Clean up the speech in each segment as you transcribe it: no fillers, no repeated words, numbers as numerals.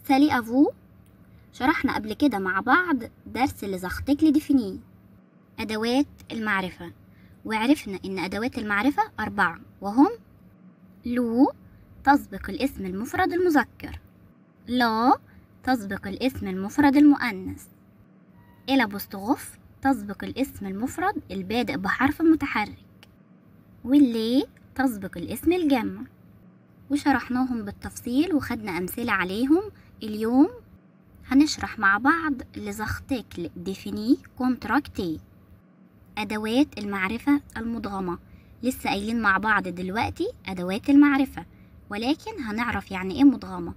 Salut à vous. شرحنا قبل كده مع بعض درس les articles définis، أدوات المعرفة، وعرفنا إن أدوات المعرفة 4، وهم le تسبق الاسم المفرد المذكر، la تسبق الاسم المفرد المؤنث، l'apostrophe تسبق الاسم المفرد البادئ بحرف متحرك، و les تسبق الاسم الجمع. وشرحناهم بالتفصيل وخدنا أمثلة عليهم. اليوم هنشرح مع بعض les articles définis contractés، أدوات المعرفة المدغمة. لسه قايلين مع بعض دلوقتي أدوات المعرفة، ولكن هنعرف يعني إيه مدغمة.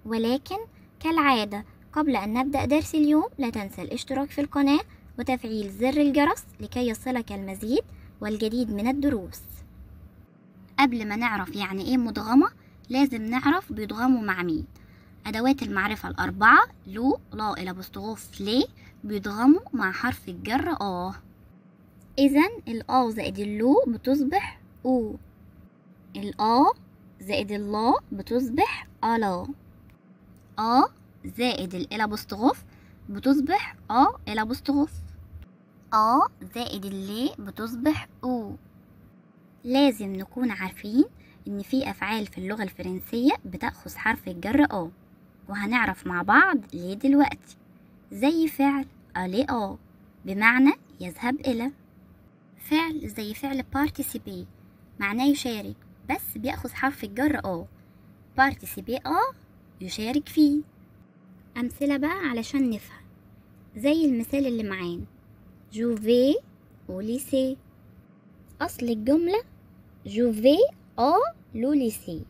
ولكن كالعادة قبل أن نبدأ درس اليوم لا تنسى الاشتراك في القناة وتفعيل زر الجرس لكي يصلك المزيد والجديد من الدروس. قبل ما نعرف يعني إيه مدغمة لازم نعرف بيدغموا مع مين. أدوات المعرفة 4 le، la، l'apostrophe، les بيدغموا مع حرف الجر à. إذن ال à زائد ال le بتصبح au، ال à زائد ال la بتصبح à la، à زائد l'apostrophe بتصبح à l'apostrophe، à زائد les بتصبح aux. لازم نكون عارفين إن في أفعال في اللغة الفرنسية بتأخذ حرف الجر à، وهنعرف مع بعض ليه دلوقتي. زي فعل aller à بمعنى يذهب إلى، فعل زي فعل participer معناه يشارك، بس بيأخذ حرف الجر à، participer à يشارك فيه. أمثلة بقى علشان نفهم، زي المثال اللي معانا je vais au lycée. أصل الجملة je vais à le lycée،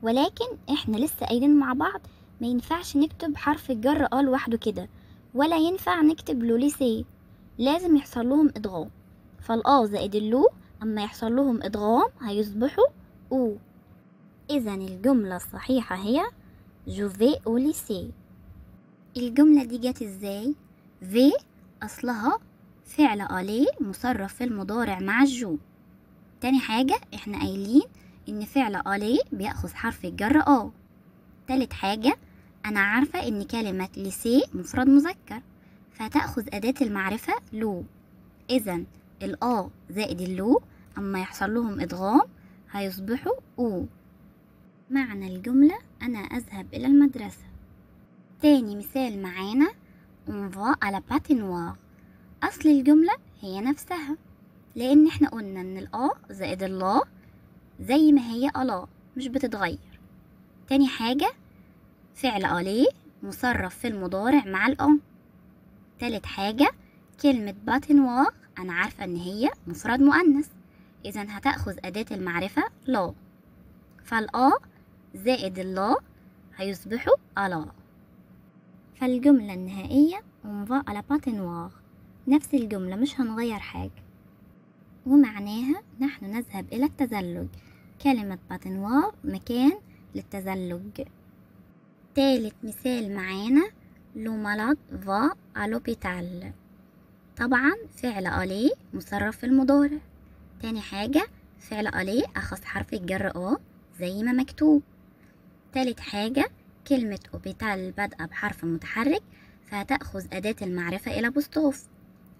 ولكن احنا لسه قايلين مع بعض ما ينفعش نكتب حرف الجر à لوحده كده، ولا ينفع نكتب le lycée، لازم يحصل لهم ادغام. فال à زائد ال le اما يحصل لهم ادغام هيصبحوا au. اذا الجملة الصحيحة هي je vais au lycée. الجملة دي جت ازاي؟ vais اصلها فعل aller مصرف في المضارع مع ال je. تاني حاجة احنا قايلين ان فعل aller بيأخذ حرف الجر à. تالت حاجة انا عارفة ان كلمة lycée مفرد مذكر، فتأخذ أداة المعرفة le. إذا ال à زائد ال le أما يحصل لهم إدغام هيصبحوا au. معنى الجملة أنا أذهب إلى المدرسة. تاني مثال معانا on va à la patinoire. أصل الجملة هي نفسها، لأن احنا قلنا إن ال à زائد ال la زي ما هي à la مش بتتغير. تاني حاجة فعل aller مصرف في المضارع مع ال on. تالت حاجة كلمة patinoire أنا عارفة إن هي مفرد مؤنث، إذا هتأخذ أداة المعرفة la، فال à زائد ال la هيصبحوا à la. فالجملة النهائية on va à la patinoire، نفس الجملة مش هنغير حاجة، ومعناها نحن نذهب إلى التزلج. كلمة patinoire مكان للتزلج. تالت مثال معانا le malade va à l'hôpital. طبعا فعل aller مصرف في المضارع. تاني حاجة فعل aller أخذ حرف الجر à زي ما مكتوب. تالت حاجة كلمة hôpital بادئة بحرف متحرك، فهتأخذ أداة المعرفة l'apostrophe.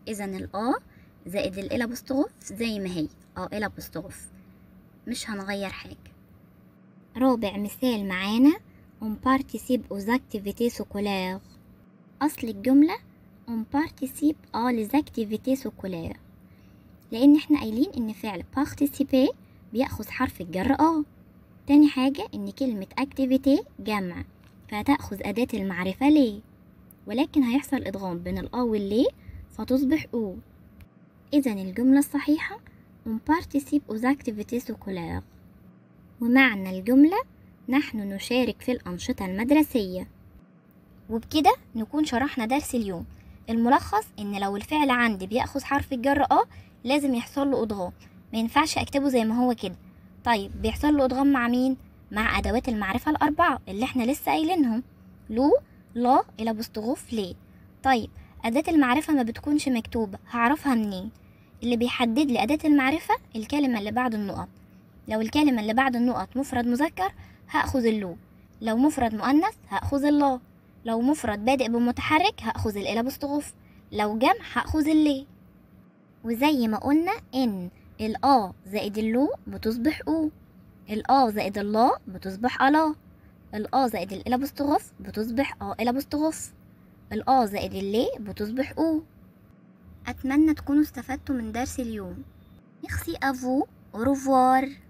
إذا ال à زائد l'apostrophe زي ما هي à l'apostrophe، مش هنغير حاجة. رابع مثال معانا on participe aux activités scolaires. أصل الجملة on participe à les activités scolaires، لأن احنا قايلين إن فعل participer بيأخذ حرف الجر à. تاني حاجة إن كلمة activité جمع، فهتأخذ أداة المعرفة les، ولكن هيحصل إدغام بين ال à وال les فتصبح aux. إذا الجملة الصحيحة on participe aux activités scolaires، ومعنى الجملة نحن نشارك في الأنشطة المدرسية. وبكده نكون شرحنا درس اليوم. الملخص إن لو الفعل عندي بيأخذ حرف الجر à لازم يحصل له إدغام، ما ينفعش أكتبه زي ما هو كده. طيب بيحصل له إدغام مع مين؟ مع أدوات المعرفة 4 اللي احنا لسه قايلينهم، le، la، l'apostrophe، les. طيب أداة المعرفة ما بتكونش مكتوبة، هعرفها منين؟ اللي بيحدد لي أداة المعرفة الكلمة اللي بعد النقط. لو الكلمة اللي بعد النقط مفرد مذكر هأخذ ال le، لو مفرد مؤنث هأخذ ال la، لو مفرد بادئ بمتحرك هأخذ ال l'apostrophe، لو جمع هأخذ ال les. وزي ما قلنا إن ال a زائد ال le بتصبح au، ال a زائد ال la بتصبح à la، ال a زائد ال l'apostrophe بتصبح à l'apostrophe، ال a زائد ال les بتصبح aux. أتمنى تكونوا استفدتوا من درس اليوم. Merci à vous. Au revoir.